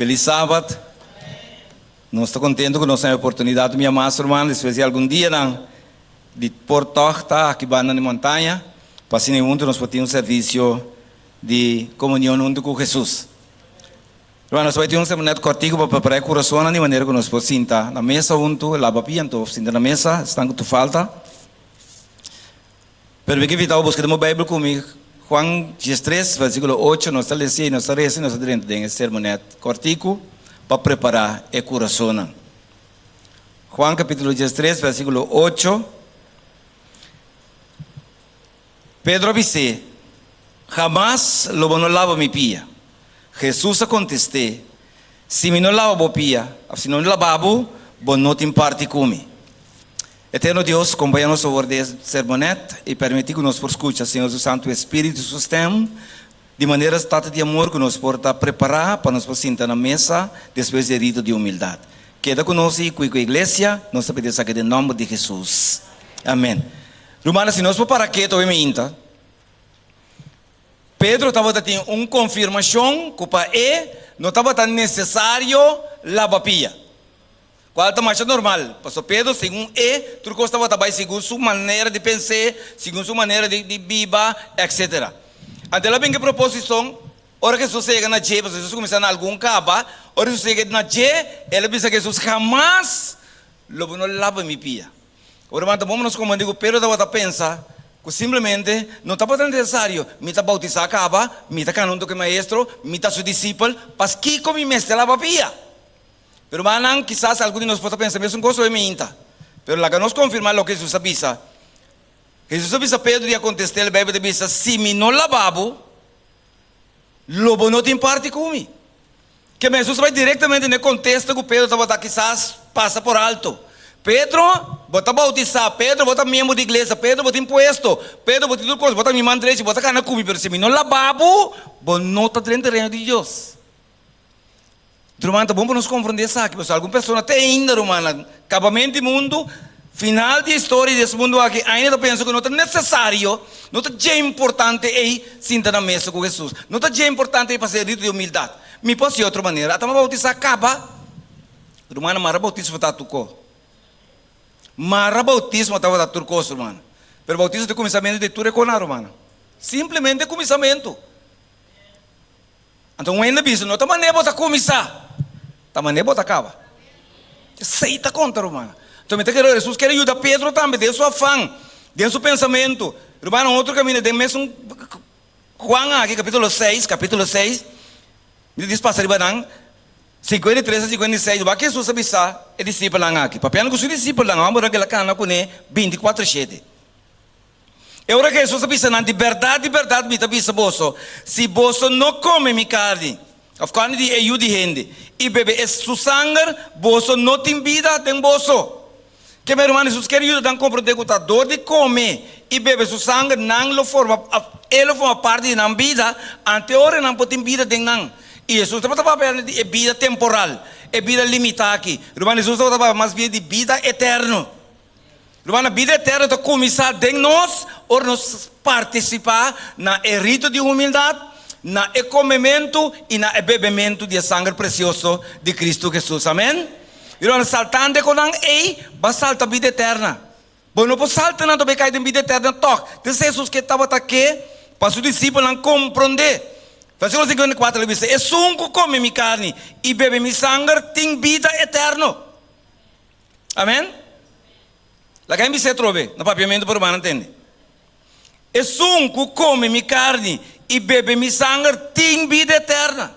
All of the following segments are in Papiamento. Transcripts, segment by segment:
Felis Sabat. Nos ta contento cu nos tin e oportunidad mi ama ruman despues di algun dianan di por tog ta aki banda di montaña pa asina hunto nos por tin un servicio di comunion hunto cu Jesus. Ruman, nos bai tin un sermonet cortico pa prepara e curasonnan di manera cu nos por sinta na mesa hunto, laba pia anto sinta na mesa esnan cu tu falta. Pero mi ke invitá bo buska den bo Beibel ku mi Juan 13, versíkulo 8. Nos ta lesa i nos ta resa i nos ta drenta den e sermonet kòrtiku pa prepará e kurasonnan. Juan kapítulo 13, versíkulo 8. Pedro a bis'é, Hamas lo bo no laba mi pia. Hesus a kontest'é, Si mi no laba bo pia, òf si no laba bo, bo no tin parti ku mi. Eterno Dios, kompaña nos awor den es sermonet i permití ku nos por skucha Señor su Santu Espíritu su stèm di manera Tata di amor ku nos por ta prepará pa nos por sinta na mesa despues di e rito di humildat. Keda ku nos i kui ku e iglesia, nos ta pidi esaki den nòmber di Hesus. Amen. Rumannan, si nos por para ketu awe mainta, Pedro tabata tin un konfirmashon ku pa e no tabata nesesario laba pia. Cual ta masha normal, pasobra Pedro segun e tur cos tabata bay segun su manera di pens'é, segun su manera di biba, etc. Anto el a bin cu e proposicion, ora Jesus a yega na dje, pasobra Jesus a cuminsa na algun caba, ora Jesus a yega na dje, el a bisa Jesus, Hamas lo bo no laba mi pia. Ora bo ta bon nos comprende cu Pedro tabata pensa cu simplemente no tabata necesario, mi ta bautisa caba, mi ta cana hunto cu e Maestro, mi ta su discipel, paskico mi mester laba pia? Pero rumannan, kisas algun di nos por ta pensa mesun kos hoy mainta. Pero laga nos konfirmá loke Hesus a bisa. Hesus a bisa Pedro i a kontest'é, e Beibel ta bisa, Si mi no laba bo, lo bo no tin parti ku mi. Keme Hesus a bai direktamente na e kontesta ku Pedro tabata kisas pasa por alto. Pedro, bo ta boutisá. Pedro, bo ta miembro di iglesia. Pedro, bo tin puesto. Pedro, bo tin tur kos. Bo ta mi man drechi, bo ta kana ku mi. Pero si mi no laba bo, bo no ta drenta e Reino di Dios. Ruman, ta bon pa nos komprondé esaki, pasobra algun persona te ainda, rumannan, kabamento di mundu, final di e historia di es mundu aki, ainda ta pensa ku no ta nesesario, no ta dje importante ei sinta na mesa ku Hesus, no ta dje importante ei pa ser rito di humildat. Mi por hasi otro manera, ata mi a bautisá kaba. Rumannan, mara bautismo ta tur kos. Mara bautismo tabata tur kos, rumannan. Pero bautismo ta e kuminsamentu di tur e kosnan, rumannan. Simplemente e kuminsamentu. Anto un hende bisa, no ta manera bo ta kuminsá, ta manera bo ta kaba. Esei ta konta, rumannan. Anto mi ta kere Hesus kere yuda Pedro tambe den su afan, den su pensamentu. Rumannan, un otro kaminda den mesun Juan aki, kapítulo seis, kapítulo seis, mi ta dis pasa riba nan, 53 a 56, wak Hesus a bisa e disipelnan aki, papiando ku su disipelnan, hòmbernan ku el a kana kuné bintikuater shete. E ora ku Hesus a bisa nan, Di bèrdat, di bèrdat mi ta bisa boso, si boso no kome mi karni, òf karni di e Yu di hende, i bebe e su sanger, boso no tin bida den boso. Ke mi ruman, Hesus kere yuda nan komprondé ku ta dor di kome i bebe su sanger nan lo forma, òf e lo forma parti di nan bida, ante ora nan por tin bida den nan. I Hesus tabata papia di e bida temporal, e bida limitá aki. Ruman, Hesus tabata papia mas bien di bida eterno. Rumannan, bida eterno ta kuminsá den nos ora nos partisipá na e rito di humildat, na e komementu i na e bebementu di e sanger presioso di Kristu Hesus. Amèn. I rumannan, saltando e konan ei, bo a salta bida eterna. Bo no por salta nan tob'e kai den bida eterna tòg. Ta esei Hesus ke tabata ke pa su disipelnan komprondé. Versíkulo 54 el a bisa, Esun ku kome mi karni i bebe mi sanger tin bida eterno. Amen? Laga mi bisa atrobe na papiamentu pa rumannan tende. Esun ku kome mi karni i bebe mi sanger tin bida eterna.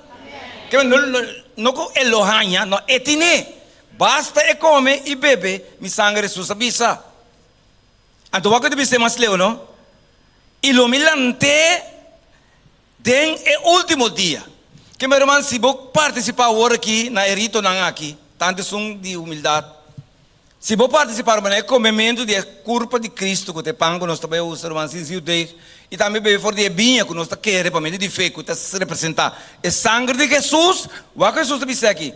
Ke no, no, no ku e lo haña, no, e tine. Basta e kome i bebe mi sanger, Hesus a bisa. Anto wak ku ta bis'é mas leu, no? I lo mi lant'é Den e último dia. Ke mi ruman, si bo partisipá awor aki na e ritonan aki, tantu esun di humildat, si bo partisipá, ruman, na e komementu di e kurpa di Kristu, ku ta e pan ku nos ta bai usa, ruman, sin zuurdeeg, i tambe bebe for di e biña ku nos ta kere pa medio di fe, ku ta representá e sanger di Hesus, wak ku Hesus ta bisa aki,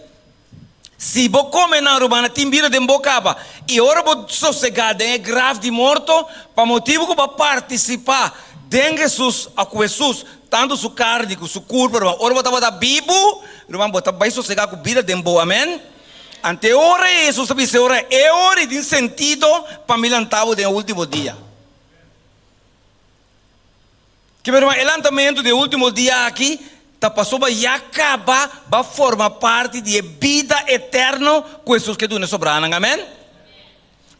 Si bo kome nan, ruman, a tin bida den bo kaba, i ora bo sosegá den e graf di morto, pa motibu ku bo a partisipá. den Hesus òf ku Hesus, tantu su karni ku su kurpa, ruman, ora bo tabata bibu, ruman, bo ta bai sosegá ku bida den bo. Amèn. Ante e ora ei Hesus ta bisa e ora, e ora ei tin sentido pa mi lanta bo den e último dia. Kiba ruman, e lantamentu di e último dia aki ta pasobra ya kaba ba forma parti di e bida eterno ku Hesus ke duna e sobranan. Amèn.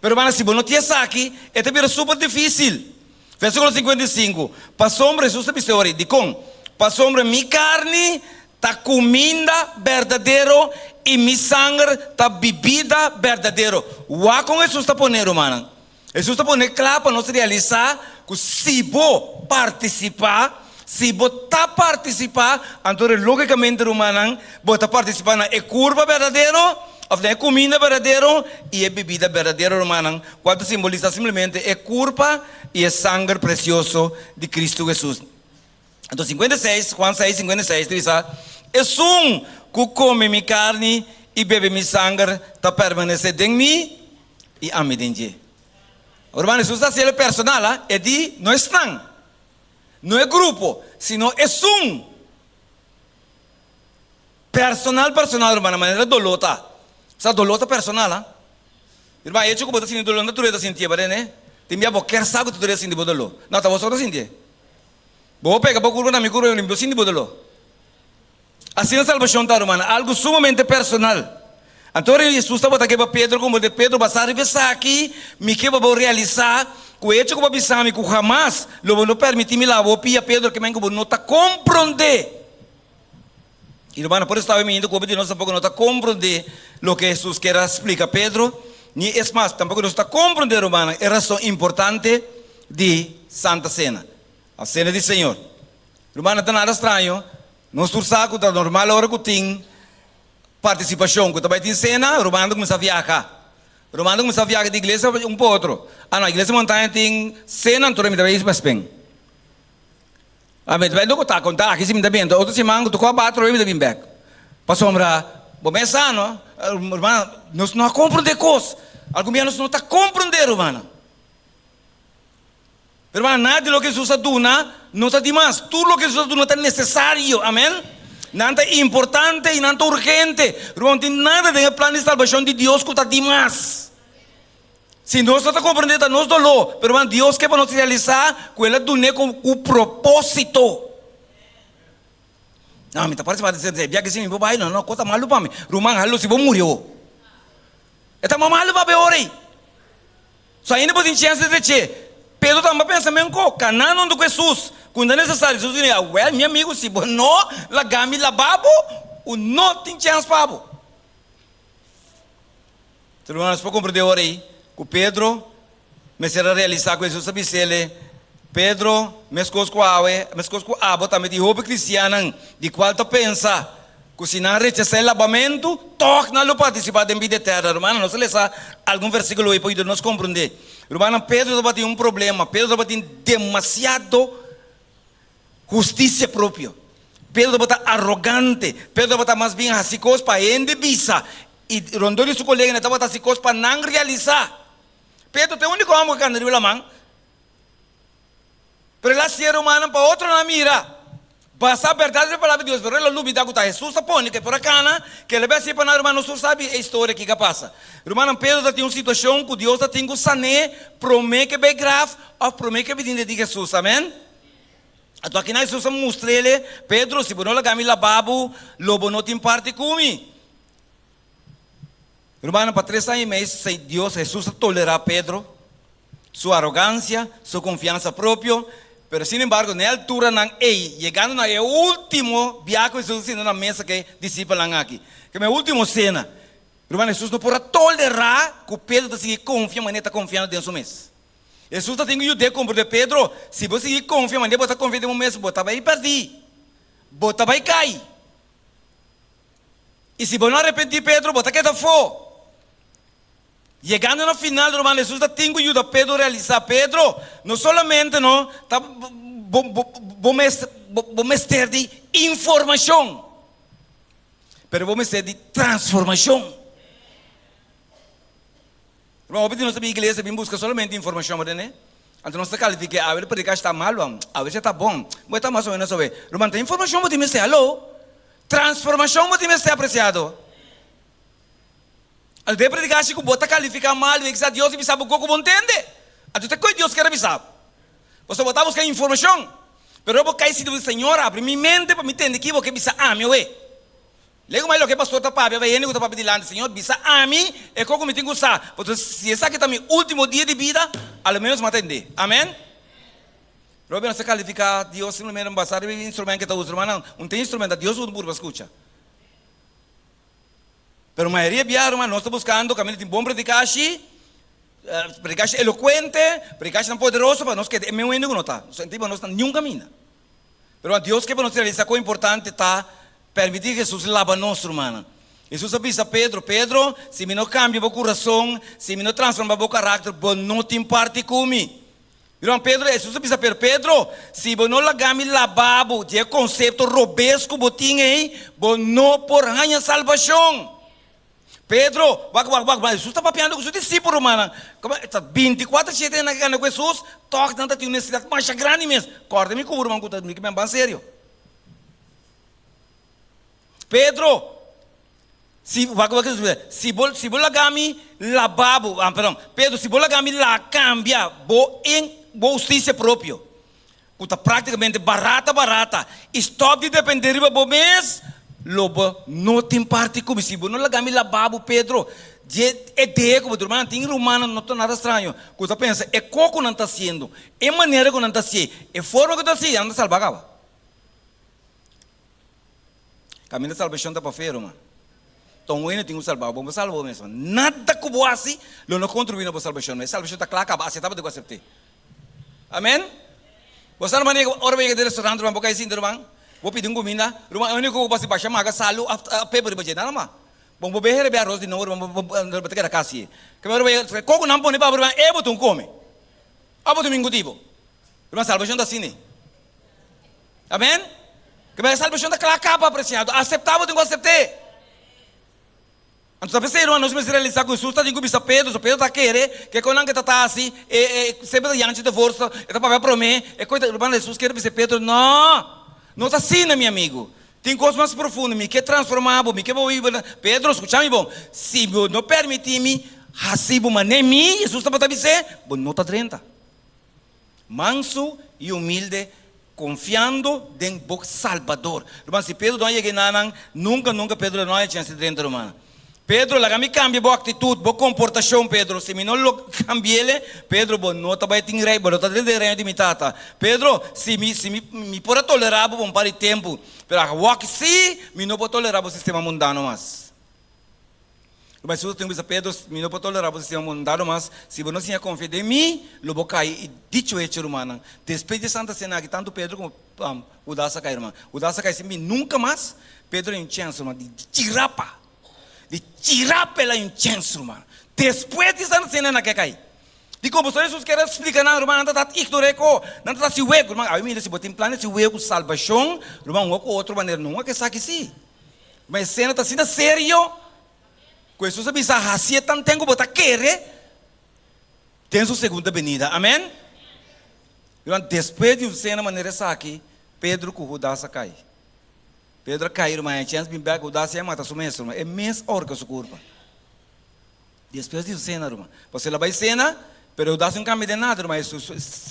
Pero rumannan, si bo no tin esaki, e ta bira super difísil. Versíkulo 55, Pasobra, Hesus ta bisa e ora ei, dikon? Pasobra mi karni ta kuminda berdadero i mi sanger ta bibida berdadero. Wak kon Hesus ta pone, rumannan. Hesus ta pone kla pa nos realisá ku si bo partisipá, si bo ta partisipá, anto lógikamente rumannan, bo ta partisipá na e kurpa berdadero òf na e kuminda berdadero i e bibida berdadero, rumannan, kual ta simbolisá simplemente e kurpa i e sanger presioso di Kristu Hesus. Anto 56, Juan 6, 56 ta bisa, Esun ku kome mi karni i bebe mi sanger ta permanesé den mi i ami den dje. Ruman, Hesus ta hasiel personal, a? E di, no esnan, no e grupo, sino esun. Personal, personal, ruman, manera doló ta. Sa doló ta personal, a? Ruman, e hecho ku bo ta sinti doló, no ta tur e ta sintié, ba tende? Tin bia bo ker sa ku ta tur e ta sinti bo doló. No, ta bo so ta sintié. Bo pega bo kurpa na mi kurpa, mi no sinti bo doló. Asina salbashon ta, rumannan, algu sumamente personal. Anto ora Hesus tabata ke pa Pedro komo de Pedro basá riba esaki, mi ke pa bo realisá ku e echo ku bo a bisa mi ku hamas lo bo no permití mi laba bo pia, Pedro, ke men ku bo no ta komprondé. I rumannan, por esta mi hinda ku hopi di nos tampoko no ta komprondé loke Hesus kier a splika Pedro, ni es mas, tampoko nos ta komprondé, rumannan, e rason importante di Santa Sena, òf Sena di Señor. Rumannan, ta nada straño, nos tur sa ku ta normal ora ku tin partisipashon, ku ta bai tin sena, rumannan ta kuminsá viaha. Rumannan ta kuminsá viaha di iglesia un pa otro. Ah no, iglesia Montaña tin sena, anto mi ta bai Spaspen. A mi ta bai loko ta konta aki si mi ta bin, anto otro siman ku tokó aba atrobe mi ta bin bèk. Pasobra bo mes sa no, rumannan, nos no a komprondé kos. Algun bia nos no ta komprondé, rumannan. Pero rumannan, nada di loke Hesus a duna no ta dimas. Tur loke Hesus a duna ta nesesario. Amen. Nan ta importante i nan ta urgente. Ruman, no tin nada den e plan di salbashon di Dios ku ta dimas. Si nos no ta komprendé ta nos doló, pero ruman, Dios ke pa nos realisá ku El a dun'é ku propósito. No, mi ta parse mas di bia ke si mi por bai, no, no, kos ta malu pa mi. Ruman, halo si bo muri awor. E ta mas malu pa bo e ora ei. So ainda bo tin chèns di dreché. Pedro tambe a pensa men ko, kaná nuntu ku Hesus, ku no ta nesesario. Hesus di, Awèl, mi amigu, si bo no laga mi labá bo, u no tin chèns pa bo. Rumannan, nos por komprendé ora ei ku Pedro mester a realisá ku Hesus a bis'el, Pedro, meskos ku awe, meskos ku abo tambe tin hopi kristiannan di kual ta pensa ku si nan rechasá e labamentu, tòg nan lo partisipá den bida eterna. Rumannan, nos a lesa algun versíkulo ei pa yuda nos komprendé. Rumannan, Pedro tabatin un problema. Pedro tabatin demasiado hustisia propio. Pedro tabata arogante. Pedro tabata mas bien hasi kos pa hende bisa i rondó di su koleganan tabata hasi kos pa nan realisá. Pedro ta e úniko hòmber ku a kanda riba laman, pero el a hasié rumannan pa otronan mira. Basá bèrdat riba e Palabra di Dios, pero el a lubidá ku ta Hesus a pone ku e por a kana, ku el a bai hasié pa nan. Ruman, nos tur sabi e historia kiko a pasa. Rumannan, Pedro ta tin un situashon ku Dios ta tin ku san'é promé ku e bai graf òf promé ku e bini di Hesus. Amèn. Anto akinan Hesus a mustr'el, Pedro, si bo no laga mi labá bo, lo bo no tin parti ku mi. Rumannan, pa tres aña i mei, Dios, Hesus a tolerá Pedro, su arogansia, su konfiansa propio, pero sin embargo, na e alturanan ei, yegando na e último biaha ku Hesus a sinta na mesa ku e disipelnan aki, ku e último sena, ruman, Hesus no por a tolerá ku Pedro ta sigui konfia manera e ta konfiando den su mes. Hesus ta tin ku yud'é komprendé, Pedro, si bo sigui konfia manera bo ta konfia den bo mes, bo ta bai pèrdí, bo ta bai kai. I si bo no arepentí, Pedro, bo ta keda afó. Yegando na final, ruman, Hesus ta tin ku yuda Pedro realisá, Pedro, no solamente no ta bo bo bo mester di informashon, pero bo mester di transformashon. Ruman, hopi di nos ta bin iglesia bin buska solamente informashon, bo tende? Anto nos ta kalifiké, awe e predikashi ta malu, awe si e ta bon, bo e ta mas o menos awe. Ruman, ta informashon bo tin mester, haló! Transformashon bo tin mester, apresiado. Anto den e predikashi ku bo ta kalifiká malu, e kisa Dios a bisa bo ku bo ntende. Anto ta koe Dios kier a bisa bo. Pasobra bo ta buska informashon, pero bo kai sinti bo di, Señor, abri mi mente pa mi tende ki bo ke bisa ami awe. Lego mai loke pastor ta papia, bai hende ku ta papia dilanti, Señor, bisa ami e kos ku mi tin ku sa, pasobra si esaki ta mi ultimo dia di bida, a lo menos mi a tende. Amen. Robi nos ta kalifiká Dios simplemente basá riba e instrument ku e ta usa. Rumannan, un tin instrument, ta Dios usa puru pa skucha. Pero mayoria bia, ruman, nos ta buskando kaminda tin bon predikashi, predikashi elokuente, predikashinan poderoso pa nos keda e meun hende ku no ta. Nos ta nos ta niun kaminda. Pero Dios ke pa nos realisa kon importante ta permiti Jesus laba nos, rumannan. Jesus a bisa Pedro, Pedro, si mi no kambia bo kurason, si mi no transforma bo karakter, bo no tin parti ku mi. Ruman Pedro, Jesus a bisa Pedro, Pedro, si bo no laga mi laba bo di e konsepto robes ku bo tin ei, bo no por haña salbashon. Pedro, wak, wak, wak, Jesus ta papiando ku su disipel, rumannan. Komo ta bintikuater shete nan a kanda ku Jesus, tòg nan ta tin un nesesidat masha grandi mes. Kòrda mi ku bo, ruman, ku ta mi ke ban serio. Pedro, si, wak, wak, Jesus bisa, si bo, si bo laga mi laba bo, ah, perdon, Pedro, si bo laga mi la kambia bo en bo hustisia propio, ku ta práktikamente barata barata i stòp di dependé riba bo mes, lo bo no tin parti ku mi. Si bo no laga mi laba bo, Pedro, dje e dea ku bo rumannan tin rumannan no ta nada straño ku ta pensa e kos ku nan ta hasiendo, e manera ku nan ta hasié, e forma ku nan ta hasié, nan ta salba kaba. Kaminda salbashon ta pa fe, ruman. Ta un hende tin ku salba bo, bo salba bo mes. Nada ku bo hasi lo no kontribuí na bo salbashon. E salbashon ta kla kaba, aseptá bo tin ku asept'é. Amen? Bo sa ruman ora bo yega den restaurant ruman bo kai sinta ruman, bo pidi un kuminda, ruman e uniko ku bo hasi basha maga salu of peper riba dje, nada mas. Bon bo bay herebe aros di nobo ruman bo bo ta keda kasi e. Keme ora bo yega koko nan pone pa bo ruman e bo tun kome. Of bo tin mingu tipo. Ruman salbashon ta asina. Amen? Keme salbashon ta kla kaba apresiado, asepta bo tin ku asept'e. Anto ta p'esei, ruman, nos mester realisá ku Hesus ta tin ku bisa Pedro, so Pedro ta kere ku e konan ku e ta ta hasi, e e semper ta yanchi te forsa, e ta papia promé, e koe ta, ruman, Hesus kere bisa Pedro, No! No ta asina, mi amigu. Tin kos mas profundo, mi ke transformá bo, mi ke bo biba na, Pedro, skucha mi bon, si bo no permití mi hasi bo manera mi, Hesus tabata bis'é, bo no ta drenta. Mansu i humilde, konfiando den bo Salbador. Ruman, si Pedro no a yega enanan, nunka, nunka Pedro lo no a haña chèns di drenta, ruman. Pedro, laga mi kambia bo aktitut, bo komportashon, Pedro. Si mi no lo kambi'el, Pedro, bo no ta bai tin rei, bo no ta drenta den reino di mi Tata. Pedro, si mi, si mi, mi por a tolerá bo pa un par di tempu, pero awor sí mi no por tolerá bo sistema mundano mas. Ruman Hesus a tin ku bisa Pedro, Mi no por tolerá bo sistema mundano mas. Si bo no siña konfia den mi, lo bo kai. I dicho hecho, rumannan, despues di e Santa Sena aki, tantu Pedro komo Hudas a kai, ruman. Hudas a kai sin bin nunka mas. Pedro a un chèns, ruman, di chirapa. Di chirapa el a un chèns, ruman. Despues di Santa Sena nan ke kai. Dikon? Pasobra Hesus kier a splika nan, ruman, nan ta ta ignor'é ko. Nan ta ta hasi wegu, ruman. Awe mira, si bo tin plan di hasi wegu ku salbashon, ruman, un ku otro manera, no un ke esaki si. Ma e sena ta asina serio ku Hesus a bisa, Hasié tanten ku bo ta kere den su segunda benida. Amen? Ruman, despues di un sena manera esaki, Pedro ku Hudas a kai. Pedro a kai, ruman, e chèns bin bèk, Hudas ya mata su mes, ruman. E mes a horka su kurpa. Despues di su sena, ruman. Pasobra el a bai sena, pero Hudas no kambia den nada, ruman.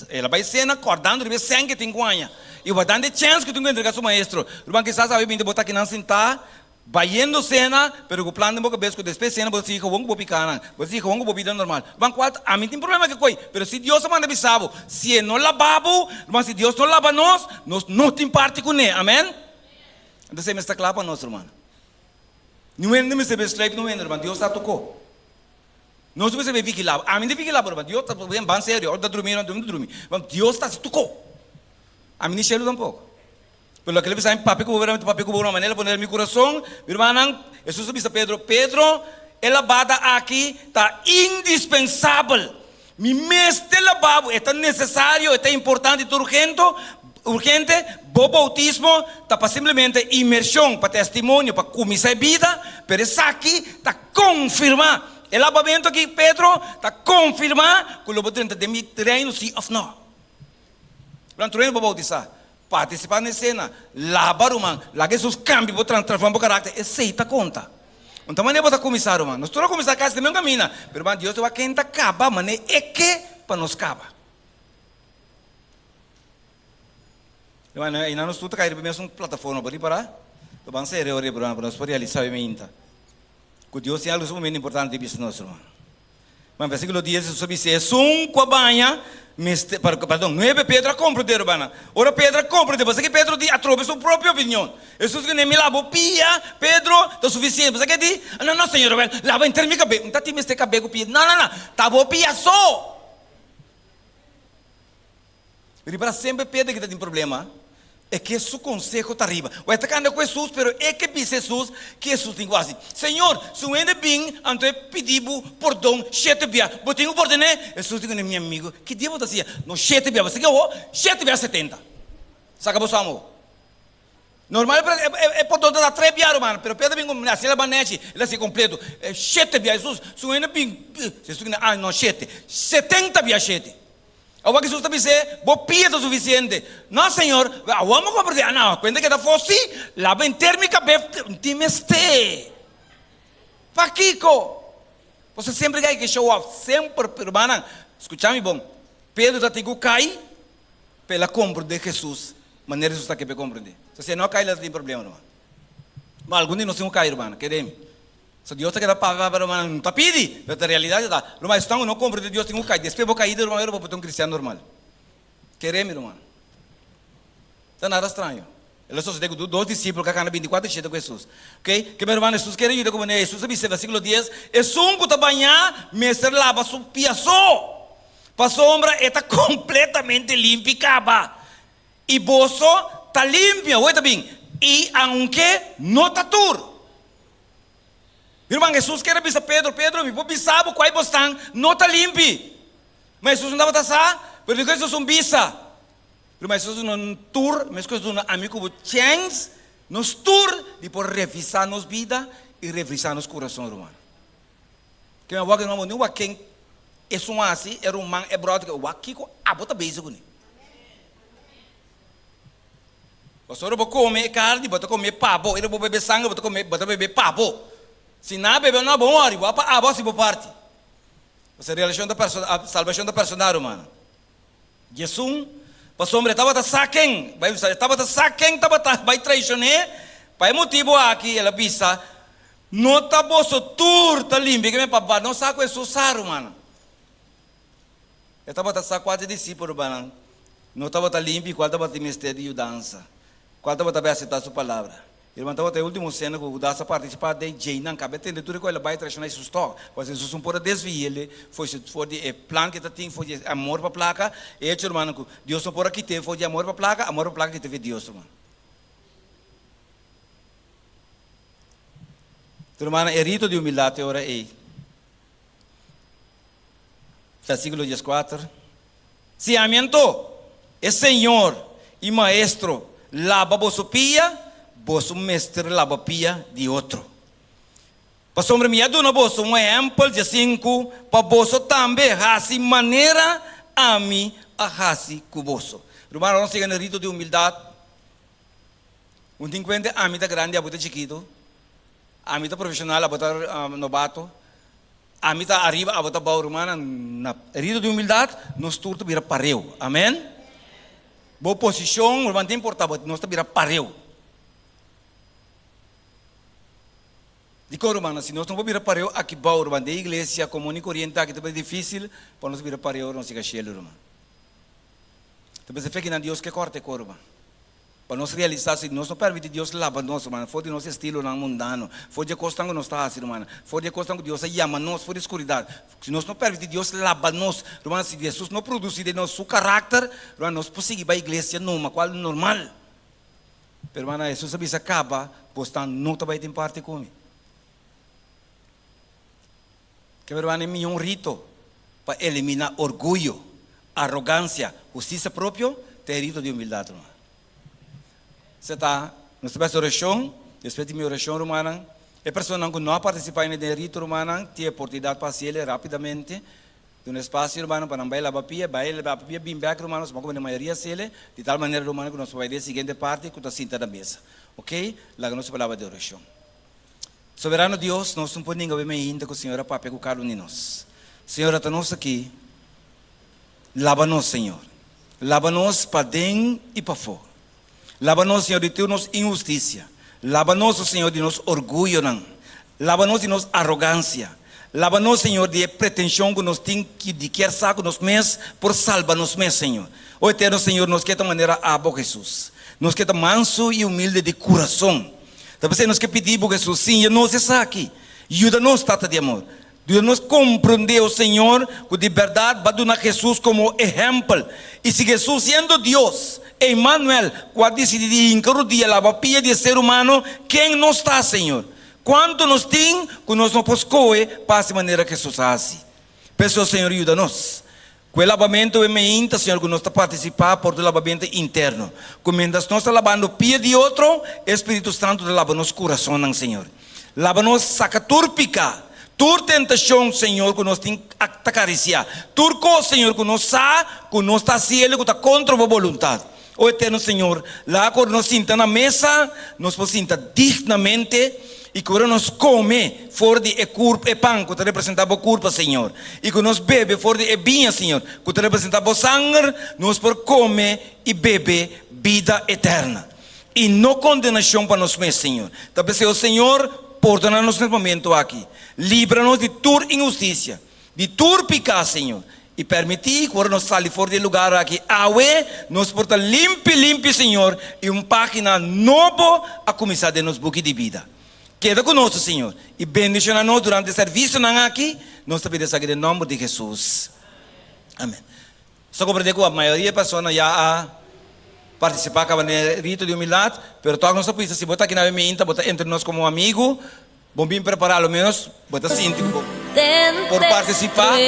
El a bai sena kòrdando riba e sèn ku e tin ku haña i wardando e chèns ku e tin ku entregá su maestro. Ruman, kisas awe binti bo ta akinan sintá, bayendo sena, pero ku plan den bo kabes ku despues sena bo ta sigui gewoon ku bo pikanan, bo ta sigui gewoon ku bo bida normal. Ruman, kual ta? Ami tin problema ku e koi, pero si Dios a manda bisa bo, si e no laba bo, ruman, si Dios no laba nos, nos no tin parti kuné. Amèn? Entonces e mester ta kla pa nos, ruman. Niun hende mester be sluip niun hende, ruman. Dios ta tokó. Nos mester be vigilá. Ami ta vigilá bo, ruman. Dios ta ban serio. Ora ta drumi, ruman, drumi ta drumi. Ruman, Dios ta hasi tokó. Ami ni shelu tampoko. Pero loke el a bisa mi papia ku bo, mi ta papia ku bo, ruman. Manera el a pone den mi kurason, mi rumannan, Hesus a bisa Pedro, Pedro, e labada aki ta indispensabel. Mi mester laba bo, e ta nesesario, e ta importante i ta urgento, urgente. Bo boutismo ta pa simplemente inmershon, pa testimonio, pa kuminsá e bida, pero esaki ta konfirmá. E labamentu aki, Pedro, ta konfirmá ku lo bo drenta den mi reino sí òf nò. Durante tur hende bo boutisá, partisipá na e sena, laba ruman, laga Hesus kambia bo, transformá bo karakter, esei ta konta. Un ta manera bo ta kuminsá ruman. Nos tur a kuminsá kasi den mesun kaminda, pero ruman Dios ta wak ken ta kaba manera e ke pa nos kaba. Ruman, einan nos tur ta kai riba e mesun plataforma, bo ripará? Lo ban sere ora ruman pa nos por realisá e meinta ku Dios tin algu sumamente importante di bisa nos ruman. Ma versíkulo dies Hesus a bisa, Esun ku a baña mester, perdon, nuebe Pedro a komprendé rumannan. Ora Pedro a komprendé, pasobra ke Pedro di atrobe su propio opinion. Hesus ku mi laba bo pia, Pedro, ta sufisiente. Pasobra ke di, No, no, Señor, awel, laba henter mi kabes. Un ta tin mester kabes ku pia. No, no, no, ta bo pia so. Riba semper Pedro ki ta tin problema, e ke su konseho ta riba. Wèl e ta kanda ku Hesus, pero e ke bisa Hesus ke Hesus tin ku hasi. Señor, si un hende bin anto e pidi bo pordon shete bia, bo tin ku pordon'é? Hesus di kuné, Mi amigu, ki dia bo ta siña? No shete bia, bo sa ke awor? Shete bia 70. Saka bo sama awor. Normal e pordon ta da tres bia ruman, pero Pedro bin ku hasi la banechi, el hasi kompleto. Shete bia, Hesus, si un hende bin, Hesus di kuné, Ah, no shete, 70 bia shete. Awor Hesus ta bis'é, Bo pia ta sufisiente. No, Señor, awor mi a komprendé. Ah, no, kuenta keda afó sí, laba henter mi kabes, N tin mester. Pakiko? Pasobra semper ke hay ke show off, semper, rumannan, skucha mi bon, Pedro ta tin ku kai pa el a komprendé Hesus manera Hesus ta ke pa e komprendé. Si e no a kai, lo ta tin problema, ruman. Ma algun di nos tin ku kai, rumannan, kere mi. So Dios ta keda papia papia rumannan no ta pidi, pero ta realidad ta ruman esnan ku no komprende Dios tin ku kai despues bo kaida ruman ora bo por ta un cristiano normal. Kere mi ruman. Ta nada straño. E lo sosode ku tur dos disipel ku a kana 24 shete ku Hesus. Ok, ke mi ruman Hesus kere yuda ku manera Hesus a bisa versikulo 10, esun ku ta bañá mester laba su pia so, pasobra e ta kompletamente limpi kaba. I boso ta limpia, wei ta bin, i aunke no ta tur. Mi ruman, Hesus kere bisa Pedro, Pedro, mi por bisa bo ku ai bosnan no ta limpi. Ma Hesus no tabata sa, pero dikon Hesus un bisa? Ruman, Hesus duna un tur, meskos duna ami ku bo chèns, nos tur di por revisá nos bida i revisá nos kurason, ruman. Ke mi a wak, ruman, bo no wak ken esun hasi, e ruman, e bròder, wak kiko abo ta bezig kuné. Pasobra bo kome e karni, bo ta kome pa bo, ora bo bebe sanger, bo ta kome, bo ta bebe pa bo. Si nan a bebe no, bo mori, bo a pa abo hasi bo parti. Pasobra relashon ta perso, salbashon ta personal, rumannan. Djesun, pasobra e tabata sa ken, Bijbel bisa, e tabata sa ken tabata bai traishon'é, pa e motibu aki el a bisa, No ta boso tur ta limpia, ke men pa no sa ku Hesus sa, rumannan. E tabata sa kua di disípulonan no tabata limpi i kual tabatin mester di yudansa, kual tabata bai aseptá su palabra. I ruman, tabata e último sena ku Hudas a partisipá den dje, i nan kaba e tende tur e ku el a bai traishoná Hesus tòg. Pasobra Hesus no por a desvi'é el for di e plan ku e ta tin, for di e amor pa plaka. E echo, rumannan, ku Dios no por a kit'é for di amor pa plaka, amor pa plaka a kit'é for di Dios, ruman. Rumannan, e rito di humildat e ora ei. Versíkulo 14, Si ami anto, e Señor i Maestro, laba boso pia, boso mester laba pia di otro. Pasobra mi a duna boso un ehèmpel 15 pa boso tambe hasi manera ami a hasi ku boso. Rumannan, nos yega na e rito di humildat. Un tin kuenta ami ta grandi, abo ta chikitu. Ami ta profeshonal, abo ta nobato. Ami ta ariba, abo ta abou, rumannan. Na rito di humildat, nos tur ta bira pareu. Amen? Bo posishon, ruman, ta importá, bo, nos ta bira pareu. Dikon, rumannan? Si nos no por bira pareu aki bou, ruman, den iglesia komun i koriente aki ta bira difísil pa nos bira pareu ora nos yega shelu, ruman. Ta pensa fe kinan Dios ke kòrta e kor, ruman. Pa nos realisá si nos no permití Dios laba nos, rumannan, for di nos estilonan mundano, for di e kosnan ku nos ta hasi, rumannan, for di e kosnan ku Dios a yama nos for di skuridat, si nos no permití Dios laba nos, rumannan, si Hesus no produsí den nos su karakter, rumannan, nos por sigui bai iglesia numa, kual normal. Pero, rumannan, Hesus a bisa kaba, bosnan no ta bai tin parti ku mi. Ke rumannan, e mihó rito pa eliminá orguyo, arogansia, hustisia propio, ta e rito di humildat, ruman. Se ta, nos ta bai hasi orashon, despues di mi orashon, rumannan. E personanan ku no a partisipá ainda den e rito, rumannan, tin e oportunidat pa hasiel rápidamente. Duna espasio, rumannan, pa nan bai laba pia, bai laba pia, bin bèk, rumannan, suma ku e mayoria hasiel, di tal manera, rumannan, ku nos por bai den e siguiente parti ku ta sinta na mesa. Oke, laga nos un palabra di orashon. Soberano Dios, nos no por ninga weme ainda ku Señor a papia ku kada un di nos. Señor, ata nos aki, laba nos, Señor. Laba nos paden i pafó. Laba nos, Señor, di tur nos inhustisia. Laba nos, o Señor, di nos orguyonan. Laba nos di nos arogansia. Laba nos, Señor, di e pretenshon ku nos tin di kier sa ku nos mes por salba nos mes, Señor. O Eterno Señor, nos ke ta manera Abo, Hesus. Nos ke ta mansu i humilde di kurason. Ta p'esei nos ke pidi Bo, Hesus, siña nos esaki. Yuda nos, Tata di amor. Yuda nos komprondé, o Señor, ku di bèrdat Bo a duna Hesus komo ehèmpel. I si Hesus, siendo Dios, Emanuel, ku a disidí di hinka rudia laba pia di e ser humano, ken nos ta, Señor? Kuantu nos tin ku nos no por skohe pa hasi manera Hesus a hasi? P'esei, o Señor, yuda nos. Ku e labamentu e meinta, Señor, ku nos ta partisipá por ta labamentu interno. Ku mientras nos ta labando pia di otro, e Spiritu Santu ta laba nos kurasonnan, Señor. Laba nos, saka tur piká, tur tentashon, Señor, ku nos tin ta karisiá, tur kos, Señor, ku nos sa ku nos ta hasiel ku ta kontra Bo boluntat. O Eterno Señor, laga ku ora nos sinta na mesa, nos por sinta dignamente i ku ora nos kome for di e kurp, e pan ku ta representá Bo kurpa, Señor, i ku nos bebe for di e biña, Señor, ku ta representá Bo sanger, nos por kome i bebe bida eterna i no kondenashon pa nos mes, Señor. Ta p'esei, o Señor, pordoná nos na e momento aki. Libra nos di tur inhustisia. Di tur piká, Señor, i permití ku ora nos sali for di e lugar aki awe, nos por ta limpi, limpi, Señor, i un página nobo a kuminsá den nos buki di bida. Keda ku nos, Señor, i bendishoná nos durante e servisionan aki. Nos ta pidi esaki den nòmber di Hesus. Amèn. Nos ta komprendé ku mayoria di persona ya a partisipá kaba den e rito di humildat, pero tòg nos ta pisa si bo ta aki na awe meinta, bo ta entre nos komo amigu, Bon bin prepará, lo menos bo ta sinti ku bo por partisipá.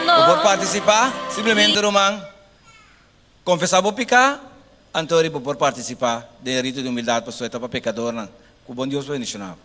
Bo por partisipá, simplemente ruman, konfesá bo piká, anto ri bo por partisipá den e rito di humildat, pasobra e ta pa pekadornan. Ku bon Dios bendishoná bo.